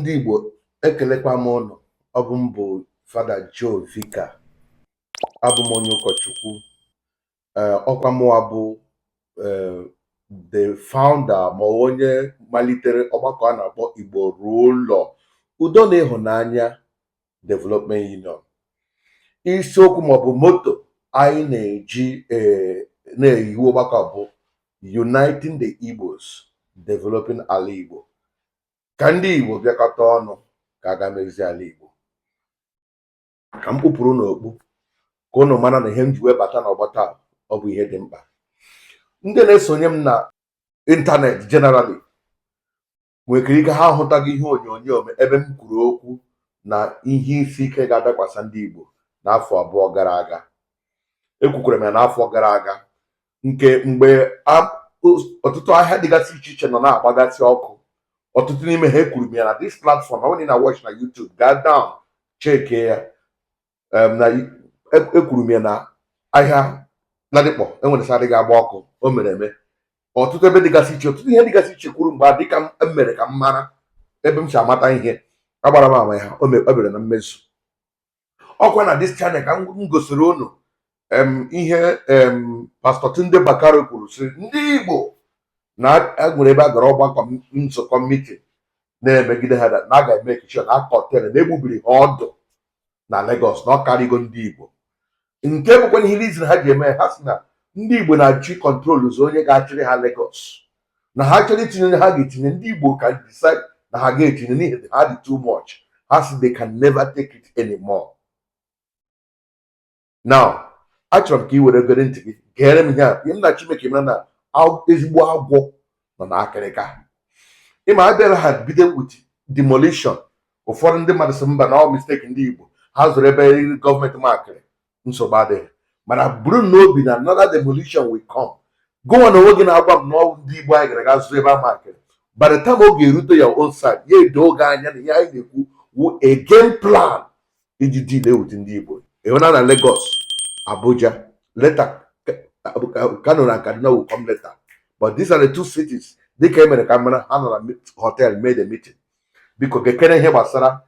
Ndị Igbo, ekelekwa m ụnụ. Ọ bụ m bụ Fada Joe Vicar. Abụ m onye ụkọchukwu. Ee, ọkwa mụwa bụ the founder ma ọ onye malitere ọgbakọ a na-akpọ Igbo Ruo Ụlọ Udo na Ịhụnanya Development Union. Isiokwu maọbụ motto anyị na-eji na-ehiwe ọgbakọ bụ Uniting the Igbos, Developing Ala Igbo. Ka ndị Igbo bịakọta ọnụ ka a ga mezie ala Igbo. Ka m kpụpụrụ n'okpu ka unu mara na ihe m ji wee bata n'ọgbọ taa, ọ bụ ihe dị mkpa. Ndị na-esonye m na ịntanetị generally nwekere ike ha ahụtaghị ihe onyonyo m ebe m kwuru okwu na ihe isi ike ga-adakwasa ndị Igbo n'afọ 2 gara aga. Ekwukwara m ya n'afọ gara aga nke mgbe ọtụtụ ahịa dịgasị iche iche nọ na-agbagasị ọkụ. Ọtụtụ n'ime ha, ekwuru m ya na this platform. Ọ bụrụ na ị na-watch na YouTube, gaa down, cheke ya. Na ekwuru m ya na ahịa Ladipo enwere sị adịghị agba ọkụ. O mere eme. Ọtụtụ ebe dịgasị iche, ọtụtụ ihe dịgasị iche kwuru mgbe a, dịka m mere ka m mara ebe m si amata ihe agbara m ama ya, o mere na mmezu. Ọkwa na this channel ka m gosiri unu ihe Pastor Tunde Bakare kwuru, sị ndị Igbo na enwere ebe a gara ọgbakọ nzukọ, meeting na-emegide ha, na a ga-eme ekichi na akọtel na egbubiri ha ọdụ na Lagos, na ọ karịgo ndị Igbo. Nke bụkwa ihe reason ha ji eme, ha sị na ndị Igbo na-achị control ụzọ onye ga-achịrị ha Lagos, na ha chọrọ itinye onye ha ga-etinye. Ndị Igbo ka decide na ha ga-etinye n'ihi ha dị too much. Ha sị they can never take it anymore. Now, achọrọ m ka ị were gere ntị gị gere m ihe a. Ihe m na Chineke mara na ezigbo agwọ nọ n'akịrịka. Ịma abịara ha bido with demolition. Ụfọdụ ndị mmadụ sị mba, na ọ mistake ndị Igbo, ha zụrụ ebe gọọmenti makịrị, nsogbu adịghị. Mana buru n'obi na another demolition will come. Gụnwa na onwe gị na-agwa m na ọ ndị Igbo anyị gara aga zụrụ ebe a makịrị, by the time ọ ga-erute your own side, ya edo oge anya na ihe anyị na-ekwu wu a game plan iji deal with ndị Igbo. Ịhụna na Lagos, Abuja later, Kano na Kaduna will come later, but these are the two cities dịka e mere ka mara ha nọ na hotel made a meeting. Biko, gekere ihe gbasara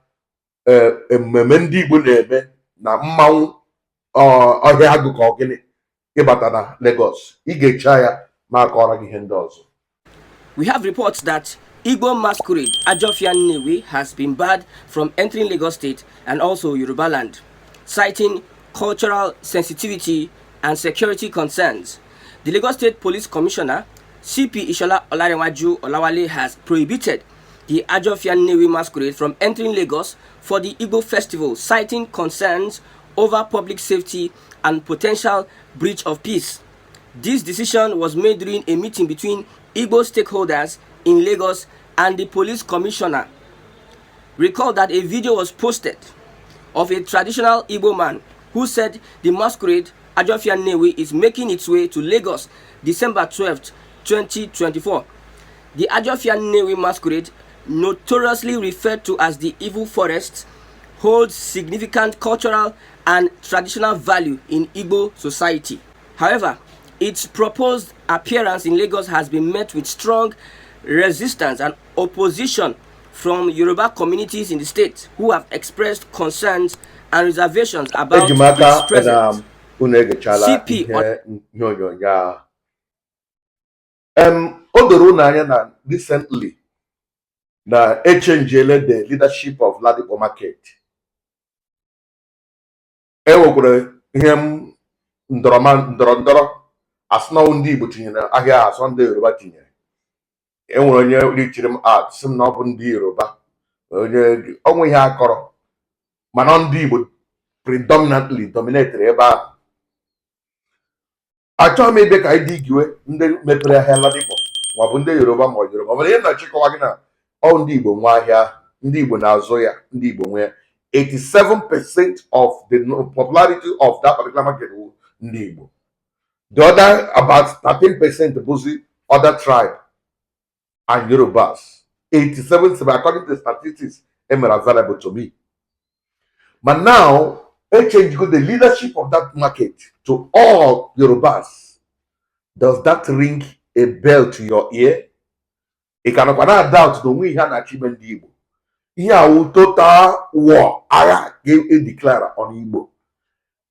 ememme ndị Igbo na-eme na mmanwụ ọhịa agụ ka ọ gịnị ịbata na Lagos. Ị ga-echa ya ma akọrọ gị ihe ndị ọzọ. We have reports that Igbo masquerade Ajofia Nnewi has been barred from entering Lagos State and also Yoruba land, citing cultural sensitivity and security concerns. The Lagos State Police Commissioner, CP Ishola Olanrewaju Olawale, has prohibited the Ajofia Nnewi masquerade from entering Lagos for the Igbo festival, citing concerns over public safety and potential breach of peace. This decision was made during a meeting between Igbo stakeholders in Lagos and the police commissioner. Recall that a video was posted of a traditional Igbo man who said the masquerade Ajofia Nnewi is making its way to Lagos December 12th, 2024. The Ajofia Nnewi masquerade, notoriously referred to as the Evil Forest, holds significant cultural and traditional value in Igbo society. However, its proposed appearance in Lagos has been met with strong resistance and opposition from Yoruba communities in the state, who have expressed concerns and reservations about Eji m aka its presence. Na unu egechala CP ihe onyonyo ahụ. O doro unu anya na recently na echenjiele the leadership of Ladipo Market. E nwekwara ihe m ndọrọ ndọrọ asị na ndị Igbo tinyere ahịa, asọ ndị Yoruba tinyere. E nwere onye richiri m at sị m na ọ bụ ndị Yoruba, onye ọnwe ihe akọrọ, mana ndị Igbo predominantly dominated ebe ahụ. Achọghị m ịbịa ka anyị dị igiwe ndị mepere ahịa Ladipo maọbụ ndị Yoruba ma ọ Yoruba, mana ihe na-achịkọwa gị na ọ ndị Igbo nwe ahịa, ndị Igbo na-azụ ya, ndị Igbo nwe ya. 87% of the popularity of that particular market wụ ndị Igbo. The other about 13% bụzi other tribe and Yorubas. 87, according to statistics emere available to me. But now they change the leadership of that market to all Yorubas. Does that ring a bell to your ear? Ị ka nọkwa na doubt na onwe ihe a na-achọ ime ndị Igbo? Ihe awụ total war, agha ga-edeclare on Igbo.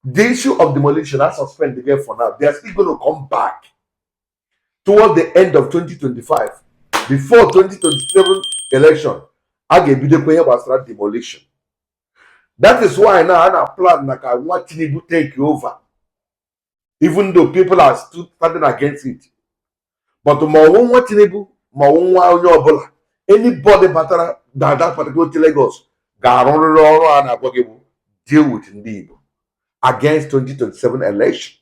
The issue of demolition, I suspend again for now. They are still going to come back toward the end of 2025, before 2027 election. A ga-ebidokwa ihe gbasara demolition. That is why now a na plan na ka nwa Tinubu take over, even though people are still standing against it. But ma ọwụ nwa Tinubu, ma ọwụ nwa onye ọbụla, anybody batara na that particular Lagos ga-arụrịrị ọrụ a na-agwa gị bụ deal with ndị Igbo against 2027 election.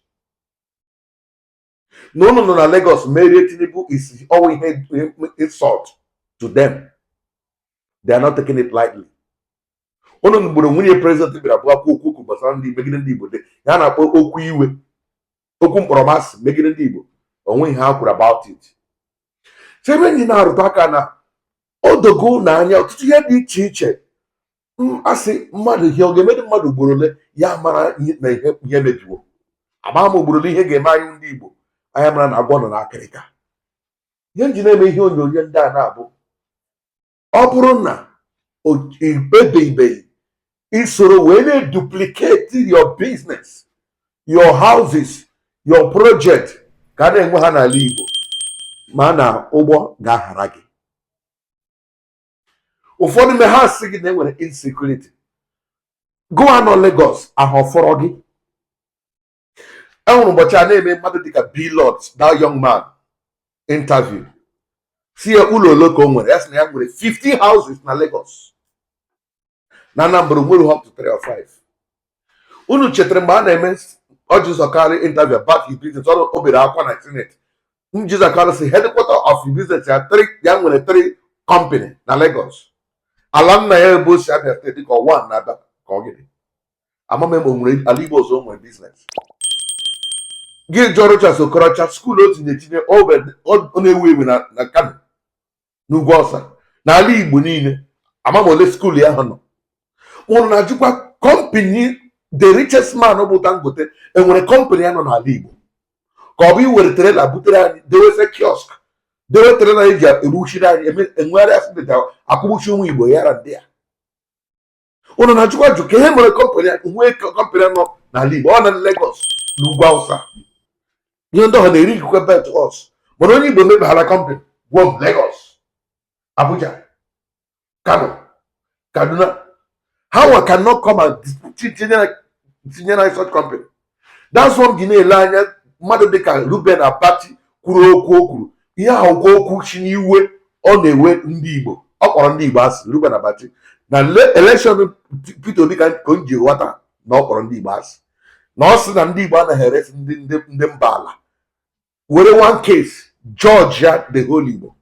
Na unu nọ na Lagos merie Tinubu is always ihe insult to them. They are not taking it lightly. Unu gburu nwunye president bịara bụ akwụ okwu okwu gbasara ndị megide ndị Igbo dị ya na-akpọ okwu iwe, okwu mkpọrọmasị megide ndị Igbo. Onwe ihe ha kwuru about it. So ebe enyi na-arụtụ aka na odogo na anya ọtụtụ ihe dị iche iche asị mmadụ ihe ọ ga-emedị mmadụ ugboro ole ya mara na ihe mebiwo ama m ugboro ole ihe ga-eme anyị ndị Igbo anya mara na agwọ nọ n'akịrịka. Ihe nji na-eme ihe onyonyo ndị a na-abụ ọ bụrụ na ikpebibeghị isoro wee na-duplicate your business, your houses, your project ka a na-enwe ha n'ala Igbo, ma na ụgbọ ga-aghara gị. Ụfọdụ mgbe ha sị gị na enwere insecurity. Gụwa nọ Lagos ahụ fọrọ gị. Enwere ụbọchị a na-eme mmadụ dịka Blord, that young man, interview, si ya ụlọ ole ka o nwere. Ya sị na ya nwere 50 houses na Lagos. Na Anambra nwere up to 3 or 5. Unu chetara mgbe a na-eme Orji Uzor Kalu interview about his business, ọ o bere akwa na Senate. Orji Uzor Kalu si headquarter of his business ya three, ya nwere three company na Lagos. Ala nna ya ebe o si, Abia Steeti, ka one na-abịa ka ọ gịnị ama m o nwere ala Igbo ọzọ o nwere business. Gị jụọ Rochas Okorocha, school o tinye etinye ọ na-ewu ewu na Kano, n'ugwu Ọsa, n'ala Igbo niile, ama m ole school ya ha nọ. Ụnụ na-ajụkwa company the richest man bụ Dangote enwere company ya nọ n'ala Igbo, ka ọ bụ iwere trailer butere anyị dewese kiosk, dewe trailer eji egbuchiri anyị enwegharị accident akwụgbuchi ụmụ Igbo yara ndị a. Ụnụ na-ajụkwa jụ ka ihe mere company nwee company nọ n'ala Igbo, ọ na Lagos, n'ugwu Awụsa. Ihe ndị ọha na-eri ikikwe bet us, mana onye Igbo mebeghara company gwọm Lagos, Abuja, Kano, Kaduna. How cannot come and tinye na such company? That's why m ji na-ele anya mmadụ dịka Ruben Abati kwuru okwu o kwuru ihe ahụ kwa okwu chi n'iwe ọ na-ewe ndị Igbo. Ọ kpọrọ ndị Igbo asị, Ruben Abati, na election Peter Obi ka o ji ghọta na ọ kpọrọ ndị Igbo asị, na ọ sị na ndị Igbo anaghị eresi ndị mba ala. Were one case judge ya the whole Igbo.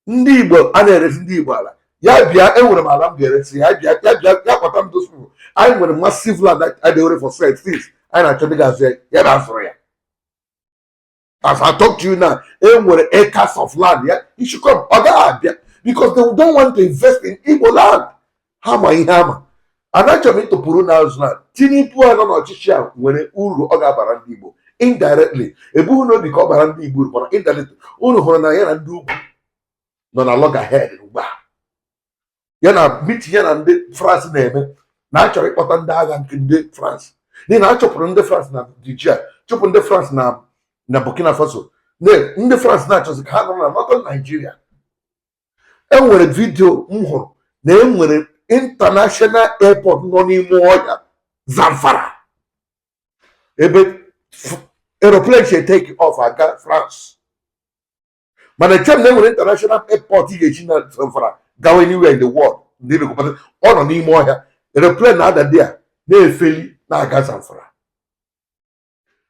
Ndị Igbo a na-eresi ndị Igbo ala, ya bịa, enwere m ala m ga-eresi ya. Bịa, ya bịa, ya kpata m those people. Anyị nwere massive land adịwere for sale since anyị na-achọ ndị ga-azụ ya. Ya na-azụrụ ya. As I talk to you now, enwere acres of land ya. You should come. Ọ gaghị abịa because they don't want to invest in Igbo land. Ha ma ihe ama. Anachọrọ m ịtụpụrụ n'azụ na Tinubu a nọ n'ọchịchị a nwere uru ọ ga-abara ndị Igbo indirectly. Ebughị n'obi ka ọ bara ndị Igbo uru, mana indirectly unu hụrụ na ya na ndị ugwu nọ na loggerhead ugbu a. Ya na meeting ya na ndị France na-eme na achọrọ ịkpọta ndị agha nke ndị France, n'ihi na a chụpụrụ ndị France na Nigeria, chụpụ ndị France na Burkina Faso. Ndị France na-achọzi ka ha nọrọ na Northern Nigeria. Enwere video m hụrụ na enwere international airport nọ n'ime ọhịa Zamfara ebe aeroplane si take off aga France, mana eche m na enwere international airport ị ga-eji na Zamfara gawa anywhere in the world. Ndị na-ekwupụta ọ nọ n'ime ọhịa, aeroplane na-ada dị a na-efeli na-aga Zamfara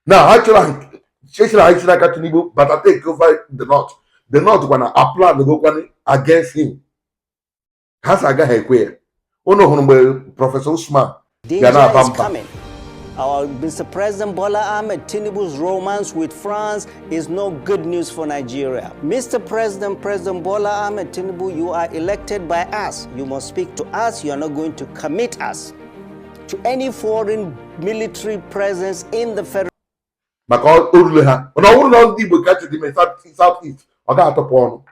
na ha chọrọ chechiri anyị chiri aka. Tinubu bata take over the north, the north kwana a plan gokwana against him. Ha si agaghị ekwe ya. Unu hụrụ mgbe Professor Usman bịa Danger na-aba is mba. coming. Our Mr. President Bola Ahmed Tinubu's romance with France is no good news for Nigeria. Mr. President, President Bola Ahmed Tinubu, you are elected by us. You must speak to us. You are not going to commit us to any foreign military presence in the federal. Maka orule ha, mana ọ bụrụ na ndị Igbo ka chọrọ ime South East, ọ ga-atọpụ ọnụ.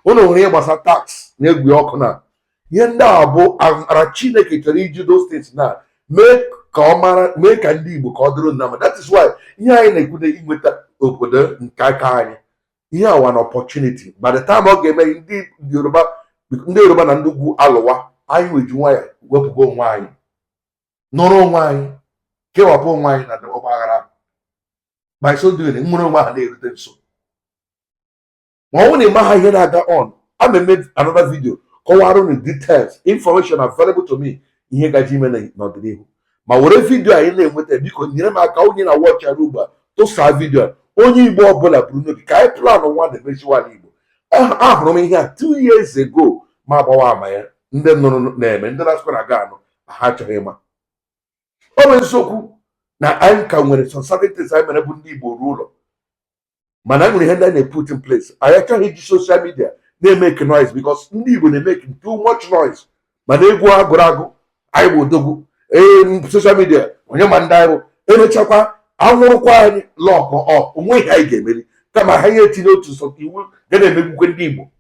Unu hụrụ ihe gbasara tax na-egwu ọkụ na Ihe ndị a bụ amara Chineke chọrọ iji those things na mee ka ọ mara, mee ka ndị Igbo ka ọ dịrị na mma. That is why ihe anyị na-ekwu na inweta obodo nke aka anyị, ihe a an opportunity. By the time ọ ga-eme, ndị Yoruba na ndị ugwu alụwa, anyị weji nwayọ wepụga onwe anyị, nọrọ onwe anyị, kewapụ onwe anyị na ọgba aghara. By so doing, nwere onwe ha na-erute nso. Ma ọ bụrụ na ị maha ihe na-aga on, a eme another video kọwara unu details, information available to me, ihe gaji ime n'ọdịnihu. Ma were video anyị na-enweta, biko nyere m aka, onye na watch ya ugbu a, tụsaa video a. Onye Igbo ọbụla buru n'obi ka anyị plan nwa na-emeziwa ala Igbo. Ahụrụ m ihe a 2 years ago, ma agbawa ama ya. Ndị nụrụ na-eme, ndị na-asịkwa na aga anụ, ha achọghị ịma. Ọ bụ eziokwu na anyị ka nwere some certain things anyị mere bụ ndị Igbo ruo ụlọ, mana anyị nwere ihe ndị anyị na-put in place. Anyị achọghị iji social media na-emeke noise, because ndị Igbo na-emeke too much noise. Mana egwu agụrụ agụ, anyị bụ odogwu. Ee, social media, onye ma ndị anyị bụ, emechakwa anwụrụkwa anyị lọkọ ọ onweghị anyị ga-emeri. Kama ha ya etinye otu sọ iwu ga na-emegbukwe ndị Igbo.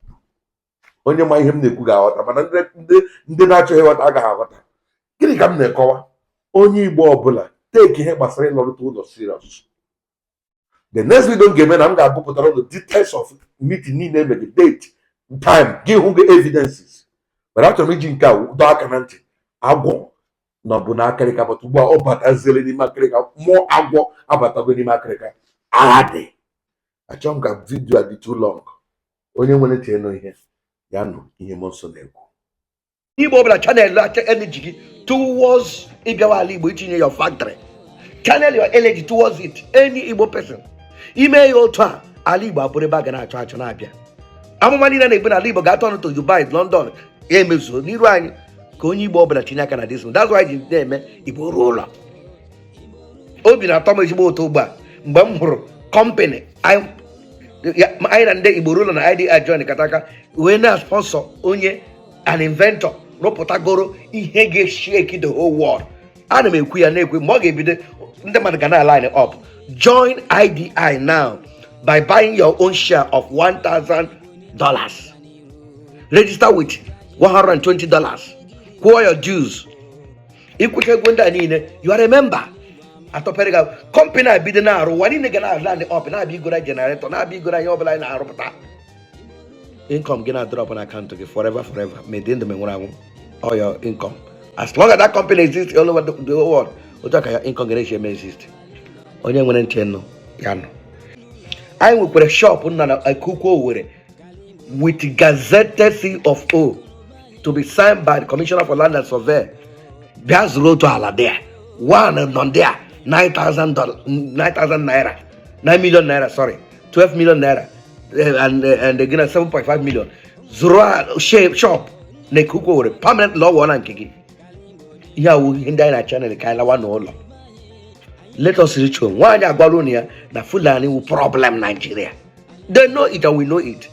Onye ma ihe m na-ekwu ga-aghọta, mana ndị na-achọghị ịghọta agaghị aghọta. Gịnị ka m na-ekọwa? Onye Igbo ọbụla take ihe gbasara ịlọrụta ụlọ serious. The next video m ga-eme na m ga-agụpụtara ụlọ details of meeting niile emege, date, time, gị hụ gị evidences. Mana achọrọ m iji nke a dọọ aka na ntị. Agwọ nọbụ n'akịrịka, but ugbu a ọ bataziele n'ime akịrịka. Mmụọ agwọ abatago n'ime akịrịka. Agha dị. Achọrọ m ka video a dị too long. Onye nwere ntị ịnụ ihe, ya nụ ihe mmụọ nsọ na-ekwu. Igbo ọbụla, channel energy gị towards ịbịawa ala Igbo itinye your factory. Channel your energy towards it. Any Igbo person ime ya otu a, ala Igbo abụrụ ebe a ga na-achọ achọ na-abịa. Amụma niile na-ekpe n'ala Igbo ga-atọ ọnụ to Dubai, London, ya emezuo n'iru anyị. Ka onye Igbo ọbụla tinye aka na this. That's why ji na-eme Igbo ruo ụlọ. Obi na-atọ m ezigbo ụtọ ugbu a mgbe m hụrụ company anyị na ndị Igbo ruo ụlọ na IDI join kataka wee na-sponsor onye an inventor rụpụtagoro ihe ga-shake the whole world. Ana m ekwu ya na-ekwu, mgbe ọ ga-ebido, ndị mmadụ ga na line up. Join IDI now by buying your own share of $1000. Register with $120, kwụọ your dues. Ịkwụcha ego ndị a niile, you are a member. Atọpere ga company a bido na-arụ, ụwa niile ga na-land up, na-abịa igoro generator, na-abịa igoro anyị ọbụla anyị na-arụpụta. Income gị na-drop na account gị forever, forever. Ma dị ndụ, ma nwụrụ anwụ, all your income, as long as that company exists all over the whole world, otu a ka ya income ga na-esi eme exist. Onye nwere ntị nụ ya nụ. Anyị nwekwara shop nna na Ekuku Owerri with gazetted C of O to be signed by the Commissioner for Land and Survey. Bịa zụrụ otu ala there. One nọ there, $9,000, 9,000 naira, 9 million naira, sorry, 12 million naira, and again 7.5 million. Zụrụ shop na Ekuku Owerri, permanent law na nke gị. Ihe awụ ihe ndị anyị na channel ka anyị lawa n'ụlọ. Let us reach home. Nwaanyị agwala unu ya na Fulani wu problem Nigeria. They know it and we know it,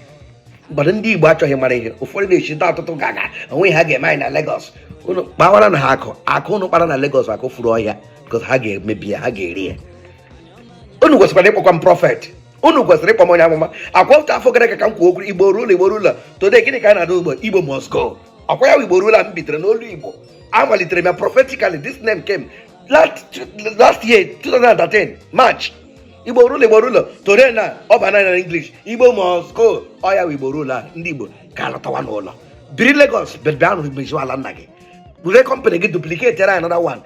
but ndị Igbo achọghị mara ihe. Ụfọdụ na-echite ọtụtụ gaga onwe ha ga-eme anyị na Lagos. Unu kpawara na ha akụ akụ unu kpara na Lagos, akụ furu ọhịa, because ha ga-emebi ya, ha ga-eri ya. Unu kwesịkwara ịkpọkwa m prophet, unu kwesịrị ịkpọ m onye amụma. Akwa otu afọ gara aga ka m kwuo okwu Igbo ruo ụlọ, Igbo ruo ụlọ. Today, gịnị ka a na-ada ugbo? Igbo must go. Ọkwa ya bụ Igbo ruo ụlọ m bitere n'olu Igbo. Amalitere m ya prophetically. This name came last year, 2013 March. Igbo ruo ụlọ, Igbo ruo ụlọ. Today na ọ ba na English, Igbo must go. Ọ ya bụ Igbo ruo ụlọ a. Ndị Igbo ka alọtawa n'ụlọ, biri Lagos, bịa meziwa ala nna gị, were company gị duplicate another one.